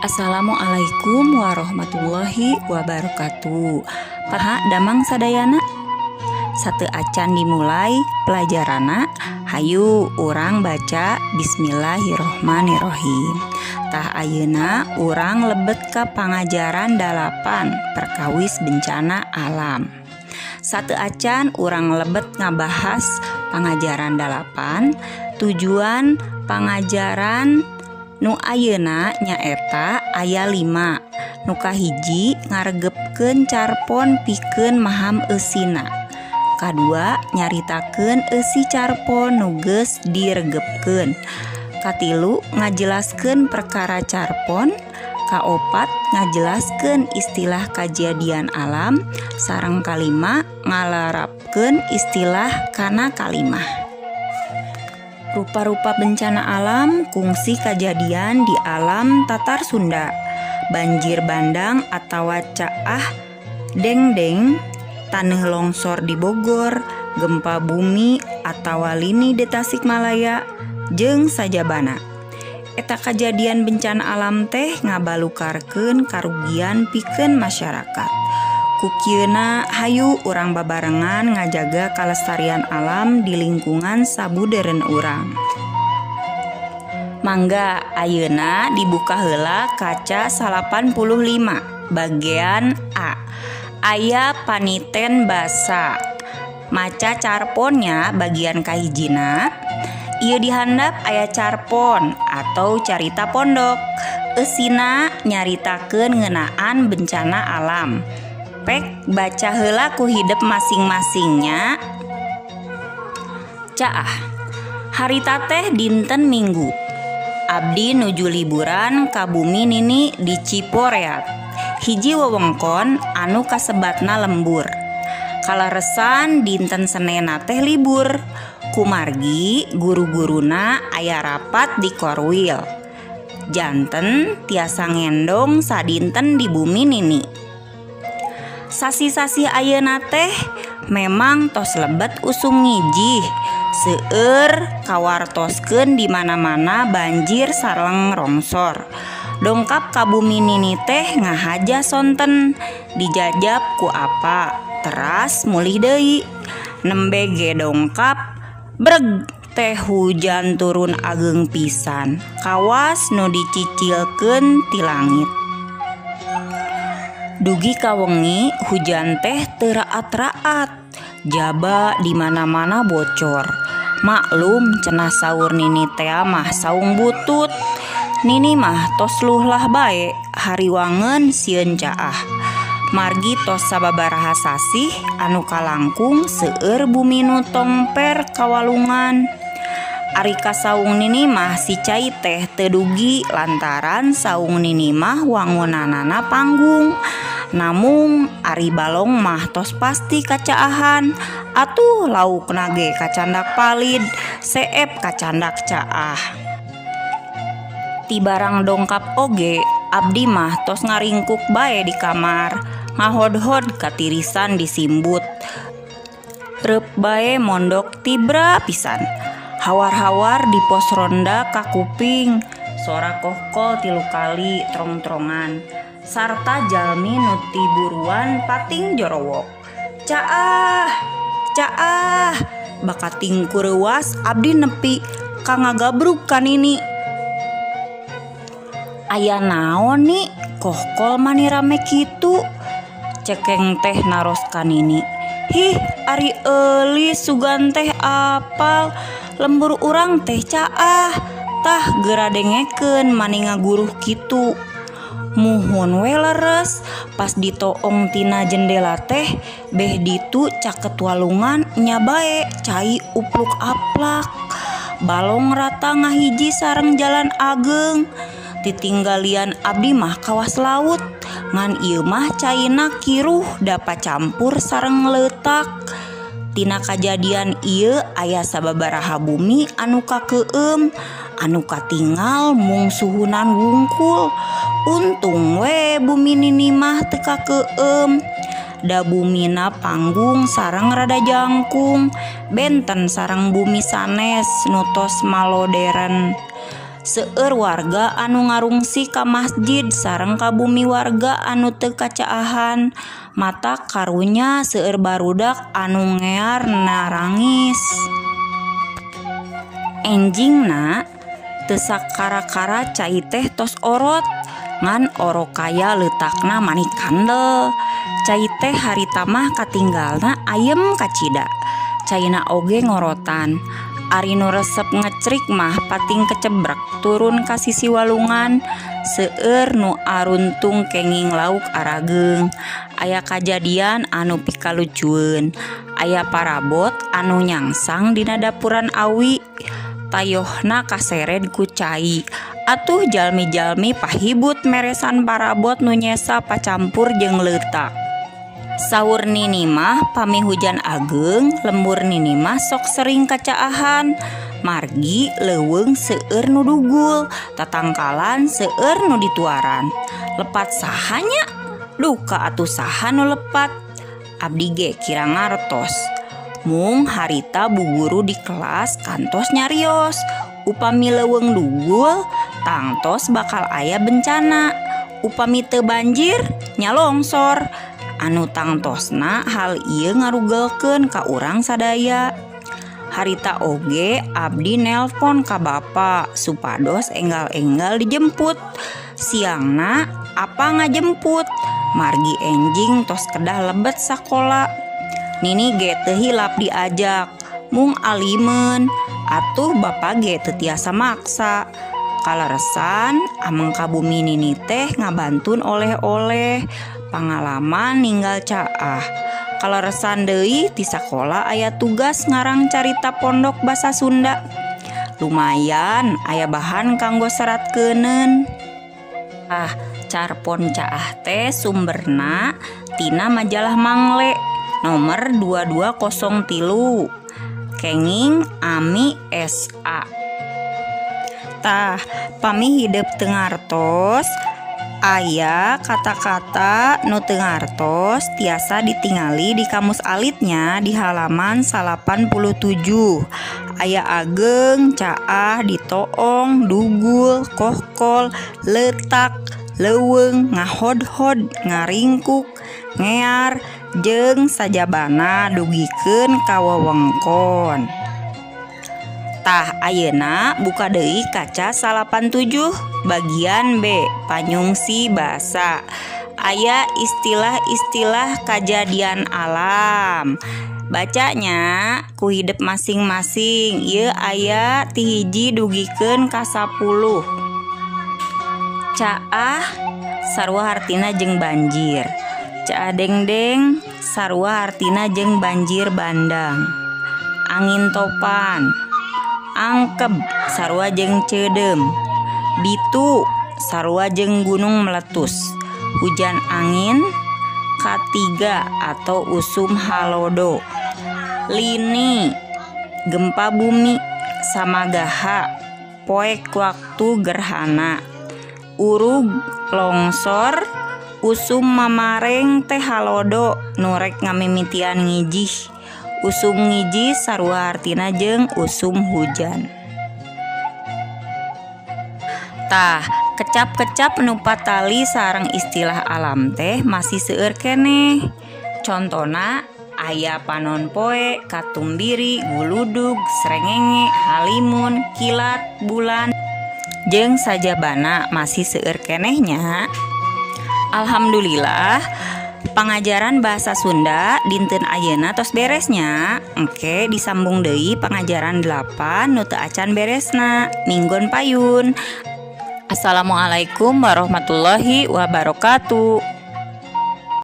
Assalamualaikum warahmatullahi wabarakatuh. Para damang sadayana, satu acan dimulai pelajaranna, hayu urang baca bismillahirrohmanirrohim. Tah ayeuna urang lebet ka pangajaran 8 perkawis bencana alam. Satu acan urang lebet ngabahas pangajaran 8, tujuan pangajaran nu ayeuna nyaeta aya 5. Nu kahiji ngaregepkeun carpon pikeun maham eusina. Kadua nyaritakeun eusi carpon nu geus diregepkeun. Katilu ngajelaskeun perkara carpon. Kaopat ngajelaskeun istilah kajadian alam. Sareng kalima ngalarapkeun istilah kana kalimah. Rupa-rupa bencana alam kungsi kajadian di alam Tatar Sunda. Banjir bandang atawa caah dengdeng, taneuh longsor di Bogor, gempa bumi atawa lini di Tasikmalaya, jeung sajabana. Eta kajadian bencana alam teh ngabalukarkeun karugian pikeun masyarakat. Kukieuna hayu urang babarengan ngajaga kalestarian alam di lingkungan sabudeureun urang. Mangga ayeuna dibuka heula kaca 85 bagian A. Aya paniten basa. Maca carponnya bagian kahijina. Ieu dihandap aya carpon atau carita pondok. Eusina nyaritakeun ngeunaan bencana alam. Pek baca heula ku hidep masing-masingnya. Caah. Harita teh dinten Minggu. Abdi nuju liburan ka bumi nini di Ciporeat. Hiji wewengkon anu kasebatna lembur. Kaleresan dinten Senena teh libur. Kumargi guru-guruna aya rapat di Korwil. Janten tiasa ngendong sadinten di bumi nini. Sasi-sasi ayeuna teh memang tos lebet usum ngijih. Seueur kawartoskeun di mana-mana banjir sareng rongsor. Dongkap ka bumi nini teh ngahaja sonten, dijajab ku apa, teras mulih deui. Nembe ge dongkap breg teh hujan turun ageng pisan. Kawas nu dicicilkeun ti langit. Dugi kawengi hujan teh teu raat-raat, jaba di mana-mana bocor. Maklum cenah saur nini teh mah saung butut. Nini mah tos luhlah bae, hariwangeun sieun caah. Margi tos sababaraha sasih anu kalangkung seueur bumi nu tongper kawalungan. Ari ka saung nini mah si cai teh teu dugi lantaran saung nini mah wangunanana panggung. Namung ari balong mah tos pasti kacaahan. Atuh laukna ge kacandak palid, seep kacandak caah. Ti barang dongkap oge, abdi mah tos ngaringkuk bae di kamar, ngahodhod katirisan disimbut. Reup bae mondok tibra pisan. Hawar-hawar di pos ronda ka kuping, sora kohkol 3 kali trong-trongan, sarta jalmi nu tiburuan pating jorowok. Caah, caah, bakating kureuwas abdi nepi ka ngagabrug ka nini. Aya naon ni kohkol mani rame kitu? Cekeng teh naros ka nini. Hih, ari eulis sugan teh apal, lembur urang teh caah, tah geura dengekeun mani ngaguruh kitu. Muhun we leres, pas ditoong tina jendela teh, beh ditu caket walungan nya bae cai upluk aplak. Balong rata ngahiji sareng jalan ageng. Titinggalian abdi mah kawas laut, ngan ieu mah caina kiruh dapat campur sareng leutak. Tina kajadian ieu aya sababaraha bumi anu kakeueum, anu katingal mung suhunan wungkul. Untung we bumi nini mah teu kakeueum. Da bumina panggung sareng rada jangkung, benten sareng bumi sanes nu tos maloderen. Seueur warga anu ngarungsi ka masjid sareng ka bumi warga anu teu kacaahan. Matak karunya seueur barudak anu ngear narangis. Enjingna teu sakara-kara cai teh tos orot ngan orokaya leutakna mani kandel. Cai teh harita mah katinggalna ayem kacida. Caina oge ngorotan. Ari nu resep ngecrik mah pating kecebrek turun ka sisi walungan. Seueur nu aruntung kenging lauk arageung. Aya kajadian anu pikalucueun. Aya parabot anu nyangsang dina dapuran awi. Tayohna kasered ku cai. Atuh jalmi-jalmi pahibut meresan parabot nu nyesa pacampur jeung leutak. Saur Nini mah pami hujan ageung, lembur Nini mah sok sering kacaahan. Margi leuweung seueur nu dugul, tatangkalan seueur nu dituaran. Lepat saha nya? Duka atuh saha nu lepat? Abdi ge kira ngartos. Mung harita bu guru di kelas kantos nyarios. Upami leuweung dugul, tangtos bakal aya bencana. Upami teu banjir, nya longsor. Anu tangtosna hal ieu ngarugelkeun ka urang sadaya. Harita oge abdi nelpon ka bapa supados enggal-enggal dijemput. Siangna apa ngajemput? Margi enjing tos kedah lebet sakola. Nini ge teu hilap diajak, mung alimeun. Atuh bapa ge teu tiasa maksa. Kaleresan ameng ka bumi Nini teh ngabantun oleh-oleh pangalaman ninggal caah. Kaleresan deui ti sakola aya tugas ngarang carita pondok basa Sunda. Lumayan aya bahan kanggo serat keuneun. Ah, carpon caah teh sumberna tina majalah Mangle nomor 2203 kenging Ami SA. Tah, pami hidep teu ngartos aya kata-kata nu teu ngartos tiasa ditingali di kamus alitnya di halaman 87. Aya ageng, caah, ditoong, dugul, kohkol, letak, leuweung, ngahodhod, ngaringkuk, ngear, jeung sajabana dugikeun ka wewengkon. Tah ayeuna buka deui kaca 87 bagian B panyungsi basa. Aya istilah-istilah kajadian alam. Bacanya ku hidep masing-masing. Ieu aya ti 1 dugikeun ka 10. Caah sarua hartina jeung banjir. Caah dengdeng sarua hartina jeung banjir bandang. Angin topan. Angkeb sarua jeung ceudeum. Bitu sarua jeung gunung meletus. Hujan angin katiga atau usum halodo. Lini gempa bumi samagaha poek waktu gerhana. Urug longsor usum mamareng teh halodo nurek ngamimitian ngijih. Usum ngiji sarua hartina jeung usum hujan. Tah, kecap-kecap nu patali sareng istilah alam teh masih seueur keneh. Contona aya panon poe, katumbiri, guludug, srengenge, halimun, kilat, bulan, jeung sajabana masih seueur keneh nya. Alhamdulillah pangajaran bahasa Sunda dinten ayeuna tos beresnya. Engke disambung deui pangajaran 8 nu teu acan beresna minggon payun. Assalamualaikum warahmatullahi wabarakatuh.